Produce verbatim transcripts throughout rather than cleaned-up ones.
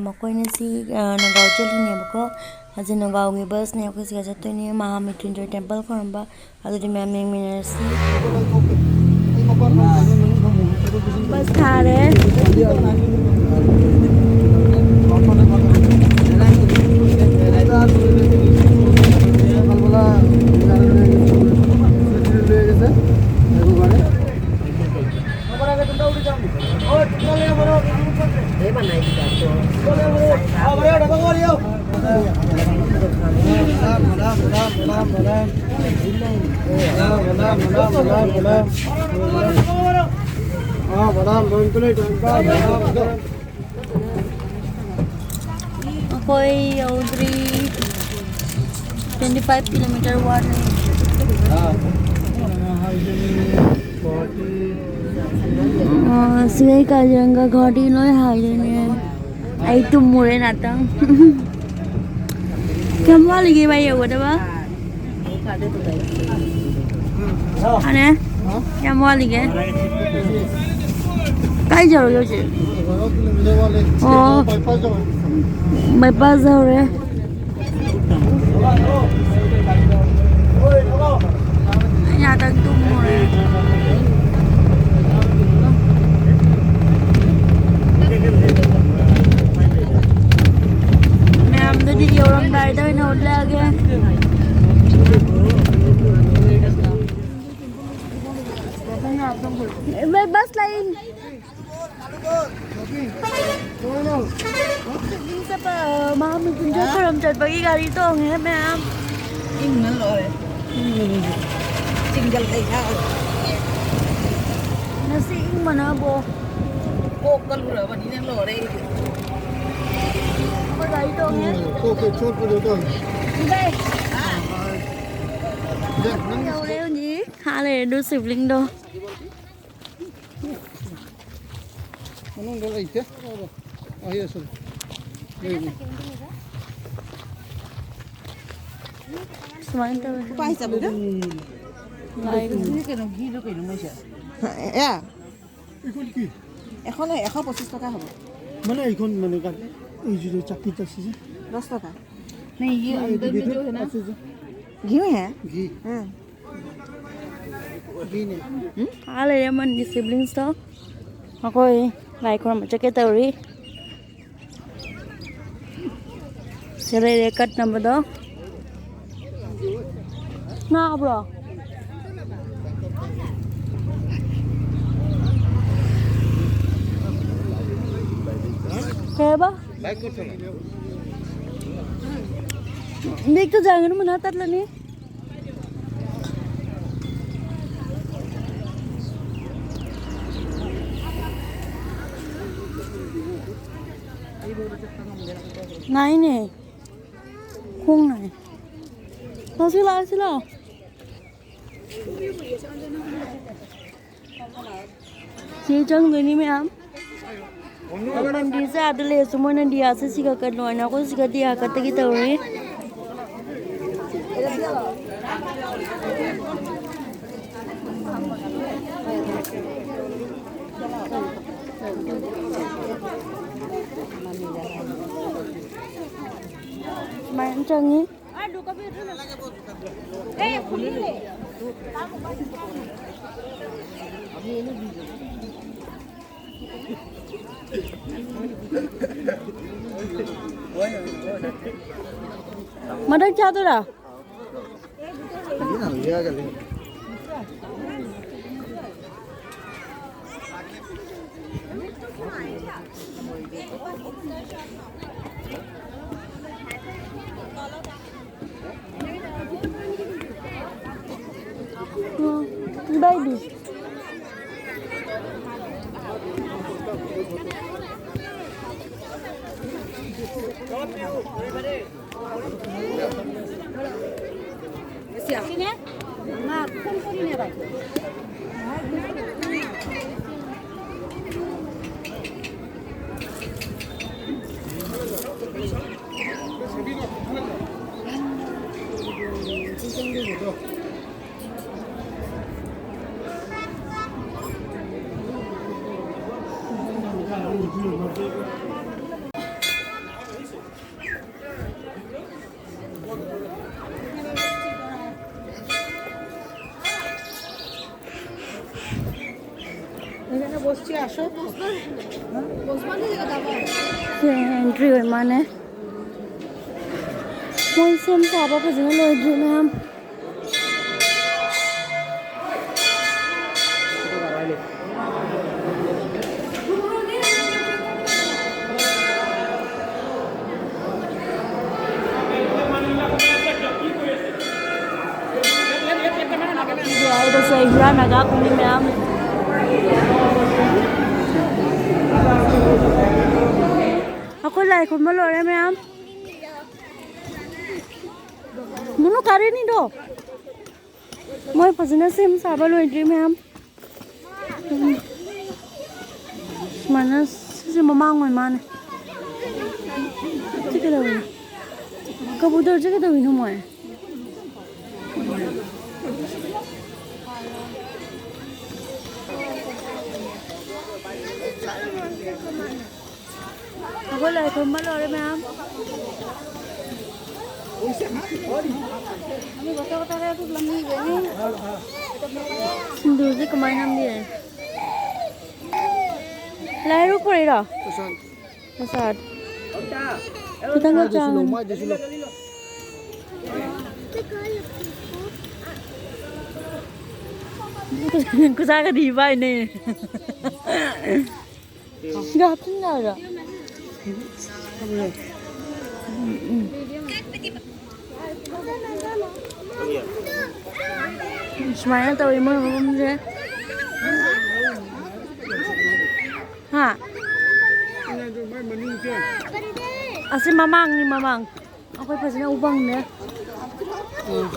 ꯃꯈꯣꯏꯅ ꯁꯤ, ꯑ, ꯅꯒꯥꯎ ꯆꯠꯂꯤꯅꯦꯕꯀꯣ꯫ ꯍꯧꯖꯤꯛ ꯅꯒꯥꯎꯒꯤ ꯕꯁꯅꯦ, ꯑꯩꯈꯣꯏ ꯁꯤꯗ ꯆꯠꯇꯣꯏꯅꯦ ꯃꯍꯥꯃ꯭ꯔꯤꯇ꯭ꯌꯨꯟꯖꯣꯏ ꯇꯦꯝꯄꯜ ꯈꯣꯏꯔꯝꯕ꯫ ꯑꯗꯨꯗꯤ ꯃꯌꯥꯝ ꯌꯦꯡꯃꯤꯟꯅꯔꯁꯤ꯫ ꯕꯁ ꯊꯥꯔꯦ꯫ ꯑꯩꯈꯣꯏ ꯌꯧꯗ꯭ꯔꯤ꯫ Twenty five kilometer ꯋꯥꯠꯂꯤ꯫ ꯑ, ꯁꯤꯒꯩ ꯀꯥꯖꯤꯔꯪꯒ ꯒꯥꯔꯗꯦꯟ ꯂꯣꯏ ꯍꯥꯏꯗꯣꯏꯅꯦ꯫ ꯑꯩ ꯇꯨꯝꯃꯨꯔꯦ ꯉꯥꯛꯇꯪ꯫ ꯀꯌꯥꯝ ꯋꯥꯠꯂꯤꯒꯦ ꯚꯥꯏ ꯌꯧꯒꯗꯕ? ꯑꯅꯦ? ꯀꯌꯥꯝ ꯋꯥꯠꯂꯤꯒꯦ? ꯀꯥꯏ ꯌꯧꯔꯒꯦ ꯍꯧꯖꯤꯛ? ꯑꯣ꯫ ꯕꯥꯏꯄꯥꯁ ꯌꯧꯔꯦ꯫ ꯑꯩ ꯉꯥꯛꯇꯪ ꯇꯨꯝꯃꯨꯔꯦ꯫ ꯃꯌꯥꯝꯗꯨꯗꯤ ꯌꯧꯔꯝꯗꯥꯏꯗ ꯑꯣꯏꯅ ꯎꯠꯂꯛꯑꯒꯦ꯫ ꯕꯁ ꯂꯥꯛꯏ꯫ ꯃꯍꯥꯃ꯭ꯔꯤꯇ꯭ꯌꯨꯟꯖꯣꯏ ꯈꯣꯏꯔꯝ ꯆꯠꯄꯒꯤ ꯒꯥꯔꯤ ꯇꯣꯡꯉꯦ ꯃꯌꯥꯝ꯫ ꯏꯪꯅ ꯂꯣꯏꯔꯦ꯫ ꯆꯤꯡꯒꯜ ꯂꯩ ꯉꯁꯤ ꯏꯪꯕꯅꯕꯣ꯫ ꯀꯣꯛꯀ ꯂꯨꯔꯕꯅꯤꯅ ꯂꯣꯏꯔꯦ ꯑꯩꯗꯤ꯫ ꯑꯩꯈꯣꯏ ꯒꯥꯔꯤ ꯇꯣꯡꯉꯦ꯫ ꯀꯣꯛꯀ ꯆꯣꯠꯄꯗꯣ ꯇꯧꯔꯦ꯫ ꯌꯧꯔꯦ ꯍꯧꯖꯤꯛ꯫ ꯍꯥ ꯂꯩꯔꯦ ꯑꯗꯨ ꯁꯤꯕ꯭ꯂꯤꯡꯗꯣ꯫ ꯃꯅꯨꯡꯗ ꯂꯩꯇꯦ꯫ ꯑꯍꯦ, ꯑꯁꯨꯝ ꯂꯩꯕꯅꯤ꯫ ꯁꯨꯃꯥꯏꯅ ꯇꯧꯋꯦ꯫ ꯂꯥꯏꯒꯤ ꯀꯩꯅꯣ, ꯘꯤꯗꯣ ꯀꯩꯅꯣ ꯃꯣꯏꯁꯦ? ꯑꯦ? এখন কি? এখন এশ পঁচিছ টকা হ'ব। মানে এইখন মানে কাটি এই যে চাকরিটা আছে যে। दस टका। नहीं, ये এই अंदर में ভিতরে जो है ना। আছে যে। घी है। ঘি। हाँ। ঘি নেই। हम्म? आ ले रहे मन की सिबलिंग्स तो। ꯃꯈꯣꯏ ꯂꯥꯏ ꯈꯨꯔꯨꯝꯕ ꯆꯠꯀꯦ ꯇꯧꯔꯤ꯫ ꯁꯤ ꯂꯩꯔꯦ ꯀꯠꯅꯕꯗꯣ꯫ ꯅꯥꯕ꯭ꯔꯣ? ꯀꯩ ꯍꯥꯏꯕ? ꯕꯦꯛꯇ ꯆꯪꯒꯅꯨ, ꯃꯅꯥ ꯇꯠꯂꯅꯤ꯫ ꯅꯥꯏꯅꯦ꯫ ꯈꯣꯡ ꯅꯥꯏ꯫ ꯂꯥꯛꯑꯣ, ꯁꯤ ꯂꯥꯛꯑꯣ, ꯁꯤ ꯂꯥꯛꯑꯣ꯫ ꯁꯤ ꯆꯪꯗꯣꯏꯅꯤ ꯃꯌꯥꯝ꯫ ꯃꯟꯗꯤꯔꯁꯦ ꯑꯥꯗ ꯂꯩꯔꯁꯨ ꯃꯣꯏꯅ ꯗꯤꯌꯥꯁꯦ ꯁꯤꯒ ꯀꯠꯂꯣ ꯍꯥꯏꯅ ꯑꯩꯈꯣꯏ ꯁꯤꯒ ꯗꯤꯌꯥ ꯀꯠꯇꯒꯤ ꯇꯧꯔꯤ꯫ ꯁꯨꯃꯥꯏꯅ ꯆꯪꯉꯤ꯫ ꯃꯊꯛ ꯆꯥꯗꯣꯏꯔꯥ? Baby. ꯁꯦ ꯑꯦꯟꯇ꯭ꯔꯤ ꯑꯣꯏ ꯃꯥꯅꯦ꯫ ꯃꯣꯏ ꯁꯦꯝ ꯁꯥꯕ ꯐꯖꯅ ꯂꯣꯏꯗ꯭ꯔꯤ ꯃꯌꯥꯝ꯫ ꯑꯩꯗꯁꯨ ꯑꯩ ꯍꯨꯔꯥꯟ ꯅꯥꯒꯥ ꯈꯨꯟꯒꯤ ꯃꯌꯥꯝ꯫ ꯑꯩꯈꯣꯏ ꯂꯥꯏ ꯈꯨꯔꯨꯝꯕ ꯂꯣꯏꯔꯦ ꯃꯌꯥꯝ꯫ ꯃꯨꯅꯨ ꯀꯥꯔꯤꯅꯤꯗꯣ꯫ ꯃꯣꯏ ꯐꯖꯅ ꯁꯦꯝ ꯁꯥꯕ ꯂꯣꯏꯗ꯭ꯔꯤ ꯃꯌꯥꯝ꯫ ꯎꯝ꯫ ꯁꯨꯃꯥꯏꯅ ꯁꯤꯁꯦ ꯃꯃꯥꯡ ꯑꯣꯏ ꯃꯥꯅꯦ꯫ ꯁꯤ ꯀꯩꯗꯧꯔꯤꯅꯣ? ꯀꯕꯨꯇꯔꯁꯦ ꯀꯩꯗꯧꯔꯤꯅꯣ ꯃꯣꯏ? ꯑꯩꯈꯣꯏ ꯂꯥꯏ ꯈꯨꯔꯨꯝꯕ ꯂꯣꯏꯔꯦ ꯃꯌꯥꯝ꯫ ꯁꯤꯡꯖꯨꯁꯦ ꯀꯃꯥꯏꯅ ꯅꯝꯕꯤꯔꯦ? ꯂꯥꯏ ꯍꯔꯥꯎ ꯄꯨꯔꯛꯏꯔꯣ? ꯄ꯭ꯔꯁꯥꯗ꯫ ꯈꯤꯇꯪꯒ ꯆꯥꯎꯅ꯫ ꯈꯨꯖꯥꯒꯗꯤ ꯏꯕꯥꯏꯅꯦ꯫ ꯁꯤꯗ ꯍꯥꯞꯆꯤꯟ ꯌꯥꯔꯣꯏꯗ꯭ꯔꯣ? ꯎꯝ, ꯎꯝ꯫ ꯁꯨꯃꯥꯏꯅ ꯇꯧꯋꯤ ꯃꯣꯏ ꯃꯐꯝꯁꯦ꯫ ꯍꯥ? ꯑꯁꯤ ꯃꯃꯥꯡꯅꯤ, ꯃꯃꯥꯡ꯫ ꯑꯩꯈꯣꯏ ꯐꯖꯅ ꯎ ꯐꯪꯗꯦ꯫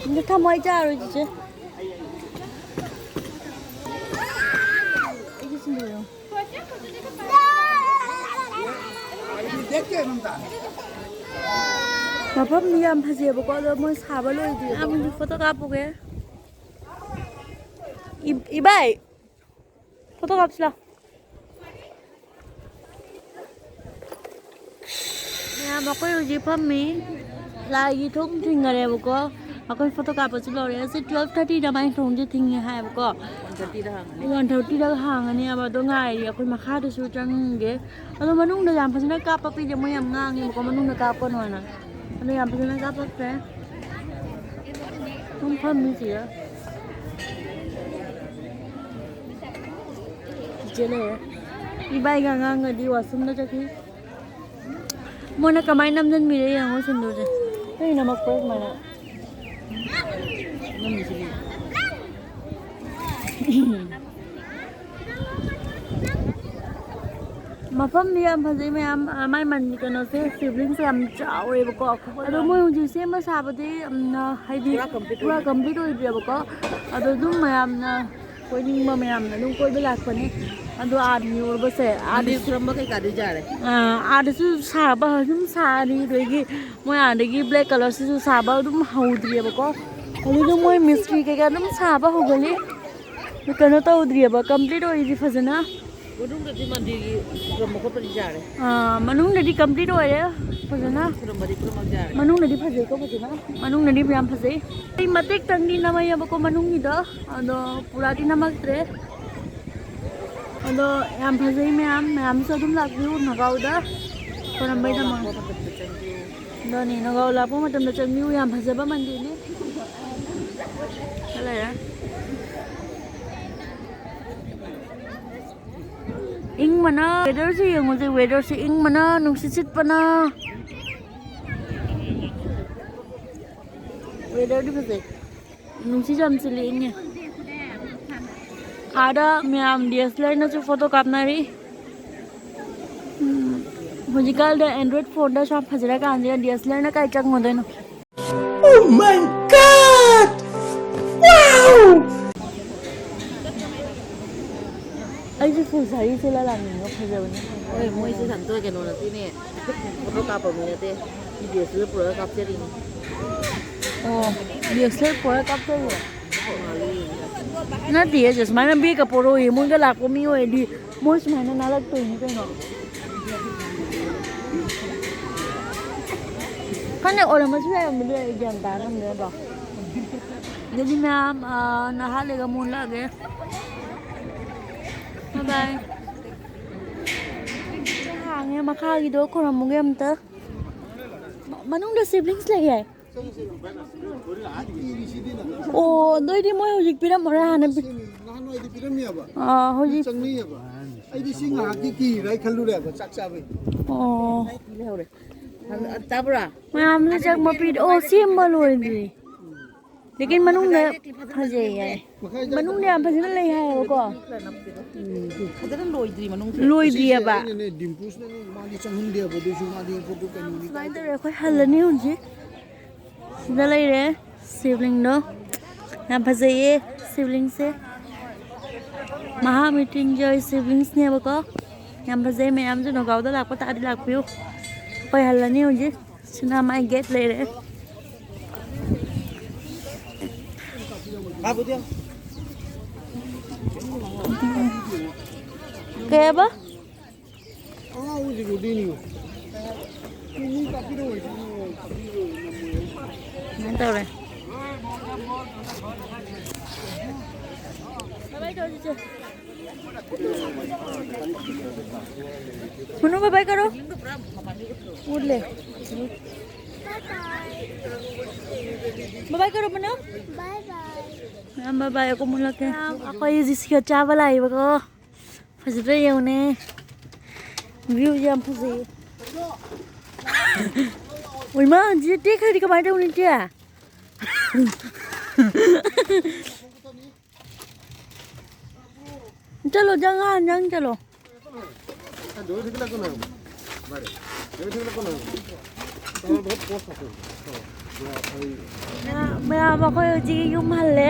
ꯑꯗꯨ ꯊꯝꯃꯣ, ꯑꯩ ꯆꯥꯔꯣꯏ, ꯆꯤꯆꯦ꯫ ꯑꯩꯒꯤ ꯁꯤꯡꯖꯨꯗꯣ꯫ ꯃꯐꯝꯗꯤ ꯌꯥꯝ ꯐꯖꯩꯕꯀꯣ, ꯑꯗꯣ ꯃꯣꯏ ꯁꯥꯕ ꯂꯣꯏꯗ꯭ꯔꯤ꯫ ꯑꯥ, ꯃꯣꯏꯗꯤ ꯐꯣꯇꯣ ꯀꯥꯞꯄꯨꯒꯦ꯫ ꯏ-, ꯏꯕꯥꯏ, ꯐꯣꯇꯣ ꯀꯥꯞꯁꯤ ꯂꯥꯎ꯫ ꯃꯌꯥꯝ, ꯑꯩꯈꯣꯏ ꯍꯧꯖꯤꯛ ꯐꯝꯃꯤ꯫ ꯂꯥꯏꯒꯤ ꯊꯣꯡ ꯊꯤꯡꯈꯔꯦꯕꯀꯣ꯫ ꯑꯩꯈꯣꯏ ꯐꯣꯇꯣ ꯀꯥꯞꯄꯁꯨ ꯂꯣꯏꯔꯦ꯫ ꯑꯁꯤ ꯇꯨꯋꯦꯜꯐ ꯊꯥꯔꯇꯤꯗ ꯃꯥꯏ ꯊꯣꯡꯁꯦ ꯊꯤꯡꯉꯦ ꯍꯥꯏꯕꯀꯣ꯫ ꯋꯥꯟ ꯊꯥꯔꯇꯤꯗ ꯍꯥꯡꯉꯅꯤ꯫ ꯋꯥꯟ ꯊꯥꯔꯇꯤꯗ ꯍꯥꯡꯉꯅꯤ ꯍꯥꯏꯕ꯫ ꯑꯗꯣ ꯉꯥꯏꯔꯤ꯫ ꯑꯩꯈꯣꯏ ꯃꯈꯥꯗꯁꯨ ꯆꯪꯒꯦ꯫ ꯑꯗꯣ ꯃꯅꯨꯡꯗ ꯌꯥꯝ ꯐꯖꯅ ꯀꯥꯞꯄꯛꯄꯤꯗꯦ꯫ ꯃꯣꯏ ꯌꯥꯝ ꯉꯥꯡꯉꯦꯕꯀꯣ, ꯃꯅꯨꯡꯗ ꯀꯥꯞꯀꯅꯣ ꯍꯥꯏꯅ꯫ ꯑꯗꯣ ꯌꯥꯝ ꯐꯖꯅ ꯀꯥꯞꯄꯛꯇ꯭ꯔꯦ꯫ ꯑꯗꯨꯝ ꯐꯝꯃꯤ ꯁꯤꯗ꯫ ꯏꯆꯦ ꯂꯩꯔꯦ꯫ ꯏꯕꯥꯏꯒ ꯑꯉꯥꯡꯒꯗꯤ ꯋꯥꯁꯔꯨꯝꯗ ꯆꯠꯈꯤ꯫ ꯃꯣꯏꯅ ꯀꯃꯥꯏꯅ ꯅꯝꯁꯤꯟꯕꯤꯔꯦ ꯌꯦꯡꯉꯣ ꯁꯤꯟꯗꯨꯔꯁꯦ꯫ ꯀꯩ ꯅꯝꯃꯛꯄ꯭ꯔꯣ ꯁꯨꯃꯥꯏꯅ? ꯃꯐꯝꯗꯤ ꯌꯥꯝ ꯐꯖꯩ ꯃꯌꯥꯝ꯫ ꯃꯥꯏ ꯃꯟ-, ꯀꯩꯅꯣꯁꯦ, ꯁꯤꯕꯂꯤꯡꯁꯦ ꯌꯥꯝ ꯆꯥꯎꯋꯦꯕꯀꯣ꯫ ꯑꯗꯣ ꯃꯣꯏ ꯍꯧꯖꯤꯛ ꯁꯦꯝꯕ ꯁꯥꯕꯗꯤ, ꯎꯝ, ꯍꯥꯏꯗꯤ ꯄꯨꯔꯥ complete ꯄꯨꯔꯥ ꯑꯣꯏꯗ꯭ꯔꯤ꯫ Complete ꯑꯣꯏꯗ꯭ꯔꯤꯕꯀꯣ꯫ ꯑꯗꯣ ꯑꯗꯨꯝ ꯃꯌꯥꯝꯅ ꯀꯣꯏꯅꯤꯡꯕ ꯃꯌꯥꯝꯅ ꯑꯗꯨꯝ ꯀꯣꯏꯕ ꯂꯥꯛꯄꯅꯦ꯫ ꯑꯗꯣ ꯑꯥ ꯌꯧꯔꯕꯁꯦ, ꯑꯥꯗ ꯃꯟꯗꯤꯔ ꯈꯨꯔꯨꯝꯕ ꯀꯩꯀꯥꯗꯤ ꯌꯥꯔꯦ꯫ ꯑꯥ, ꯑꯥꯗꯁꯨ ꯁꯥꯕ ꯑꯗꯨꯝ ꯁꯥꯔꯤ, ꯑꯗꯒꯤ ꯃꯣꯏ ꯑꯥꯗꯒꯤ black colourꯁꯤꯁꯨ ꯁꯥꯕ ꯑꯗꯨꯝ ꯍꯧꯗ꯭ꯔꯤꯑꯕꯀꯣ꯫ ꯑꯗꯨꯗ ꯃꯣꯏ ꯃꯤꯁꯇ꯭ꯔꯤ ꯀꯩꯀꯥ ꯑꯗꯨꯝ ꯁꯥꯕ ꯍꯧꯒꯠꯂꯤ꯫ ꯀꯩꯅꯣ ꯇꯧꯗ꯭ꯔꯤꯑꯕ, complete ꯑꯣꯏꯗ꯭ꯔꯤ ꯐꯖꯅ꯫ ꯃꯅꯨꯡꯗꯗꯤ ꯃꯟꯗꯤꯔꯒꯤ ꯈꯨꯔꯨꯝꯕ ꯈꯣꯠꯄꯗꯤ ꯌꯥꯔꯦ꯫ ꯑꯥ, ꯃꯅꯨꯡꯗꯗꯤ complete ꯑꯣꯏꯔꯦ ꯐꯖꯅ꯫ ꯈꯨꯔꯨꯝꯕꯗꯤ ꯄꯨꯝꯅꯃꯛ ꯌꯥꯔꯦ꯫ ꯃꯅꯨꯡꯗꯗꯤ ꯐꯖꯩꯀꯣ ꯐꯖꯅ꯫ ꯃꯅꯨꯡꯗꯗꯤ ꯌꯥꯝ ꯐꯖꯩ꯫ ꯑꯩ ꯃꯇꯦꯛꯇꯪꯗꯤ ꯅꯝꯃꯛꯑꯦꯕꯀꯣ ꯃꯅꯨꯡꯒꯤꯗꯣ꯫ ꯑꯗꯣ ꯄꯨꯔꯥꯗꯤ ꯅꯝꯃꯛꯇ꯭ꯔꯦ꯫ ꯑꯗꯣ ꯌꯥꯝ ꯐꯖꯩ ꯃꯌꯥꯝ, ꯃꯌꯥꯝꯁꯨ ꯑꯗꯨꯝ ꯂꯥꯛꯄꯤꯌꯨ ꯅꯥꯒꯥꯎꯗ ꯈꯣꯏꯔꯝꯕꯩꯗꯃꯛ꯫ ꯂꯥꯛꯄ ꯃꯇꯝꯗ ꯆꯪꯕꯤꯌꯨ꯫ ꯑꯗꯨꯅꯤ, ꯅꯥꯒꯥꯎ ꯂꯥꯛꯄ ꯃꯇꯝꯗ ꯆꯪꯕꯤꯌꯨ, ꯌꯥꯝ ꯐꯖꯕ ꯃꯟꯗꯤꯔꯅꯤ꯫ ꯂꯩꯔꯦ꯫ ꯏꯪꯕꯅ, weatherꯁꯦ ꯌꯦꯡꯉꯨꯁꯦ, weatherꯁꯦ ꯏꯪꯕꯅ, ꯅꯨꯡꯁꯤꯠ ꯁꯤꯠꯄꯅ꯫ Weatherꯗꯤ ꯐꯖꯩ꯫ ꯅꯨꯡꯁꯤꯠ ꯌꯥꯝ ꯁꯤꯠꯂꯤ, ꯏꯪꯉꯦ꯫ ꯑꯥꯗ ꯃꯌꯥꯝ D S L Rꯅꯁꯨ ꯐꯣꯇꯣ ꯀꯥꯞꯅꯔꯤ꯫ ꯎꯝ, ꯍꯧꯖꯤꯛꯀꯥꯟꯗ Android phoneꯗ ꯁꯨꯝ ꯐꯖꯔꯀꯥꯟꯁꯤꯗ D S L Rꯅ ꯀꯥꯏ ꯆꯪꯉꯨꯗꯣꯏꯅꯣ? Oh my God! Wow! ꯑꯩꯁꯨ full ꯁꯥꯔꯤ ꯁꯦꯠꯂ ꯂꯥꯛꯅꯤꯡꯉꯦ, ꯐꯖꯕꯅꯦ꯫ ꯍꯣꯏ, ꯃꯣꯏꯁꯦ ꯁꯟꯇꯣꯏ ꯀꯩꯅꯣ ꯅꯠꯇꯦꯅꯦ, ꯐꯣꯇꯣ ꯀꯥꯞꯄ ꯃꯤ ꯅꯠꯇꯦ, ꯃꯤ D S L R ꯄꯨꯔꯒ ꯀꯥꯞꯆꯔꯤꯅꯤ꯫ ꯑꯣ, D S L R ꯄꯨꯔꯒ ꯀꯥꯞꯆꯔꯤꯔꯣ? ꯅꯠꯇꯤꯌꯦ, ꯁꯨꯃꯥꯏꯅ ꯕꯦꯒꯀ ꯄꯣꯔꯛꯑꯣꯌꯦ, ꯃꯣꯏꯒ ꯂꯥꯛꯄ ꯃꯤ ꯑꯣꯏꯔꯗꯤ ꯃꯣꯏ ꯁꯨꯃꯥꯏꯅ ꯅꯥꯜꯂꯛꯇꯣꯏꯅꯤ ꯀꯩꯅꯣ꯫ ꯈꯪꯗꯦ, ꯑꯣꯏꯔꯝꯕꯁꯨ ꯌꯥꯏ, ꯑꯣꯏꯔꯝꯕꯁꯨ ꯌꯥꯏ, ꯒ꯭ꯌꯥꯟ ꯇꯥ ꯉꯝꯗꯦ ꯅꯠꯇ꯭ꯔꯣ? ꯑꯗꯨꯗꯤ ꯃꯌꯥꯝ, ꯑ, ꯅꯍꯥꯛ ꯂꯩꯒ ꯃꯨꯜꯂꯛꯑꯒꯦ꯫ ꯕꯥꯏ ꯕꯥꯏ꯫ ꯍꯥꯡꯉꯦ, ꯃꯈꯥꯒꯤꯗꯣ ꯈꯨꯔꯝꯃꯨꯒꯦ ꯑꯝꯇ꯫ ꯃ-, ꯃꯅꯨꯡꯗ ꯁꯤꯕ꯭ꯂꯤꯡꯁ ꯂꯩꯌꯦ꯫ ꯑꯣ, ꯑꯗꯨꯏꯗꯤ ꯃꯣꯏ ꯍꯧꯖꯤꯛ ꯄꯤꯔꯝꯃꯔꯣꯏ, ꯍꯥꯟꯅ ꯄꯤ-, ꯅꯍꯥꯟꯋꯥꯏꯗꯤ ꯄꯤꯔꯝꯃꯦꯕ꯫ ꯑꯥ, ꯍꯧꯖꯤꯛ ꯆꯪꯅꯩꯌꯦꯕ꯫ ꯑꯩꯗꯤ ꯁꯤ ꯉꯥꯏꯍꯥꯛꯀꯤ ꯀꯤꯔꯤꯔꯥ ꯍꯥꯏ ꯈꯜꯂꯨꯔꯦꯕ, ꯆꯥꯛ ꯆꯥꯕꯩ꯫ ꯑꯣ꯫ ꯆꯥꯕ꯭ꯔꯥ? ꯃꯌꯥꯝꯅ ꯆꯪꯕ ꯄꯤꯔ-, ꯑꯣ, ꯁꯦꯝꯕ ꯂꯣꯏꯗ꯭ꯔꯤ꯫ ꯂꯦꯀꯤꯟ ꯃꯅꯨꯡꯗ ꯐꯖꯩ ꯍꯥꯏ꯫ ꯃꯅꯨꯡꯗ ꯌꯥꯝ ꯐꯖꯅ ꯂꯩ ꯍꯥꯏꯌꯦꯕꯀꯣ꯫ ꯐꯖꯅ ꯂꯣꯏꯗ꯭ꯔꯤ ꯃꯅꯨꯡꯁꯦ꯫ ꯂꯣꯏꯗ꯭ꯔꯤꯑꯕ꯫ ꯑꯩꯅꯅꯦ, ꯗꯤꯝꯄꯨꯁꯅꯅꯦ, ꯃꯥꯗꯤ ꯆꯪꯍꯟꯗꯦꯕ, ꯑꯗꯨꯏꯁꯨ ꯃꯥꯗꯤ ꯀꯩꯅꯣꯅꯤ꯫ ꯁꯨꯃꯥꯏꯅ ꯇꯧꯔꯦ, ꯑꯩꯈꯣꯏ ꯍꯜꯂꯅꯤ ꯍꯧꯖꯤꯛ꯫ ꯁꯤꯗ ꯂꯩꯔꯦ ꯁꯤꯕꯂꯤꯡꯗꯣ꯫ ꯌꯥꯝ ꯐꯖꯩꯌꯦ ꯁꯤꯕꯂꯤꯡꯁꯦ꯫ ꯃꯍꯥ ꯃ꯭ꯔꯤꯇ꯭ꯌꯨꯟꯖꯣꯏ ꯁꯤꯕꯂꯤꯡꯁꯅꯦꯕꯀꯣ꯫ ꯌꯥꯝ ꯐꯖꯩ, ꯃꯌꯥꯝꯁꯨ ꯅꯣꯒꯥꯎꯗ ꯂꯥꯛꯄ ꯇꯥꯔꯗꯤ ꯂꯥꯛꯄꯤꯌꯨ꯫ ꯑꯩꯈꯣꯏ ꯍꯜꯂꯅꯤ ꯍꯧꯖꯤꯛ꯫ ꯁꯤꯅ ꯃꯥꯏ ꯒꯦꯠ ꯂꯩꯔꯦ꯫ ꯀꯩ ꯍꯥꯏꯕ? ꯁꯨꯃꯥꯏꯅ ꯇꯧꯔꯦ꯫ ꯃꯅꯨ, ꯕꯥꯏ ꯕꯥꯏ ꯀꯔꯣ꯫ ꯎꯔꯂꯦ꯫ ꯕꯥꯏ ꯕꯥꯏ ꯀꯔꯣ, ꯃꯅꯨ꯫ ꯕꯥꯏ ꯕꯥꯏ꯫ ꯃꯌꯥꯝ ꯕꯥꯏ ꯕꯥꯏ, ꯑꯩꯈꯣꯏ ꯃꯨꯜꯂꯛꯀꯦ꯫ ꯑꯩꯈꯣꯏ ꯍꯧꯖꯤꯛ ꯁꯤꯒ ꯆꯥꯕ ꯂꯥꯛꯏꯕꯀꯣ꯫ ꯐꯖꯗ꯭ꯔꯥ ꯌꯦꯡꯉꯨꯅꯦ꯫ ꯚ꯭ꯌꯨꯁꯦ ꯌꯥꯝ ꯐꯖꯩꯌꯦ꯫ ꯎꯏꯃꯥ, ꯁꯤꯗꯤ ꯇꯦꯛꯈ꯭ꯔꯗꯤ ꯀꯃꯥꯏꯅ ꯇꯧꯅꯤ, ꯏꯆꯦ? ꯆꯠꯂꯣ, ꯖꯪ ꯍꯥꯟ ꯖꯪ ꯆꯠꯂꯣ꯫ ꯃꯌꯥꯝ, ꯑꯩꯈꯣꯏ ꯍꯧꯖꯤꯛ ꯌꯨꯝ ꯍꯜꯂꯦ꯫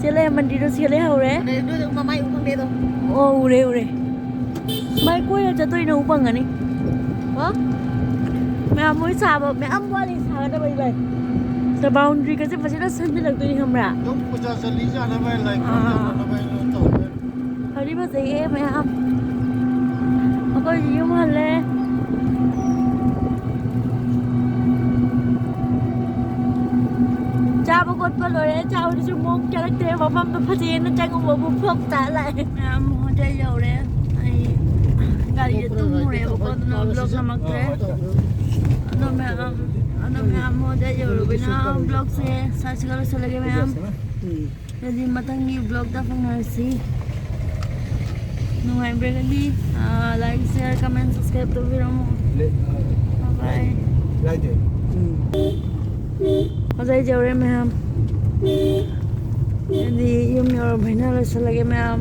ꯁꯤ ꯂꯩ, ꯃꯟꯗꯤꯔꯗꯣ ꯁꯤ ꯂꯩꯍꯧꯔꯦ꯫ ꯑꯗꯩ ꯅꯣꯏꯗ ꯃꯃꯥꯏ ꯎ ꯐꯪꯗꯦ ꯑꯗꯣ꯫ ꯑꯣ, ꯎꯔꯦ, ꯎꯔꯦ꯫ ꯃꯥꯏ ꯀꯣꯏꯔ ꯆꯠꯇꯣꯏꯅꯦ, ꯎ ꯐꯪꯒꯅꯤ꯫ ꯍꯥ? ꯃꯌꯥꯝ ꯃꯣꯏ ꯁꯥꯕ ꯃꯌꯥꯝ ꯋꯥꯠꯂꯤ ꯁꯥꯒꯗꯕ, ꯏꯕꯥꯏ꯫ ꯁꯤ ꯕꯥꯎꯟꯗ꯭ꯔꯤꯒꯁꯦ ꯐꯖꯅ ꯁꯦꯝꯖꯤꯜꯂꯛꯇꯣꯏꯅꯤ, ꯈꯪꯕ꯭ꯔꯥ? ꯑꯗꯨꯝ ꯄꯨꯖꯥ ꯆꯠꯂꯤ ꯆꯥꯅꯕ, ꯂꯥꯏ ꯈꯨꯔꯨꯝ ꯑꯥ꯫ ꯆꯠꯅꯕ ꯍꯥꯏꯅ ꯇꯧꯔꯦ꯫ ꯐꯗꯤ ꯐꯖꯩꯌꯦ ꯃꯌꯥꯝ꯫ ꯑꯩꯈꯣꯏꯁꯨ ꯌꯨꯝ ꯍꯜꯂꯦ꯫ ꯆꯥꯕ ꯈꯣꯠꯄ ꯂꯣꯏꯔꯦ, ꯆꯥꯎꯔꯤꯁꯨ ꯃꯑꯣꯡ ꯀꯥꯔꯛꯇ꯭ꯔꯦ, ꯃꯐꯝꯗꯣ ꯐꯖꯩꯅ ꯆꯪꯉꯨꯕꯕꯨ ꯐ꯭ꯂꯣꯞ ꯇꯥ ꯂꯥꯛꯑꯦ꯫ ꯃꯌꯥꯝ ꯍꯣꯇꯦꯜ ꯌꯧꯔꯦ꯫ ꯑꯩ ꯒꯥꯔꯤꯗ ꯇꯨꯝꯃꯨꯔꯦꯕꯀꯣ, ꯑꯗꯨꯅ ꯕ꯭ꯂꯣꯛ ꯅꯝꯃꯛꯇ꯭ꯔꯦ꯫ ꯑꯗꯣ ꯃꯌꯥꯝ, ꯑꯗꯣ ꯃꯌꯥꯝ ꯍꯣꯇꯦꯜ ꯌꯧꯔꯕꯅꯤꯅ ꯕ꯭ꯂꯣꯛꯁꯦ ꯁ꯭ꯋꯥꯏꯁꯤꯒ ꯂꯣꯏꯁꯤꯜꯂꯒꯦ ꯃꯌꯥꯝ꯫ ꯑꯗꯨꯗꯤ ꯃꯊꯪꯒꯤ ꯕ꯭ꯂꯣꯛꯇ ꯐꯪꯅꯔꯁꯤ꯫ ꯅꯨꯡꯉꯥꯏꯕꯤꯔꯒꯗꯤ, ꯑ, like, share, comment, subscribe ꯇꯧꯕꯤꯔꯝꯃꯣ꯫ Bye bye꯫ ꯂꯥꯏꯗꯦ꯫ ꯎꯝ꯫ ꯍꯣꯇꯦꯜ ꯌꯧꯔꯦ ꯃꯌꯥꯝ꯫ ꯑꯗꯨꯗꯤ ꯌꯨꯝ ꯌꯧꯔꯕꯅꯤꯅ ꯂꯣꯏꯁꯤꯜꯂꯒꯦ ꯃꯌꯥꯝ꯫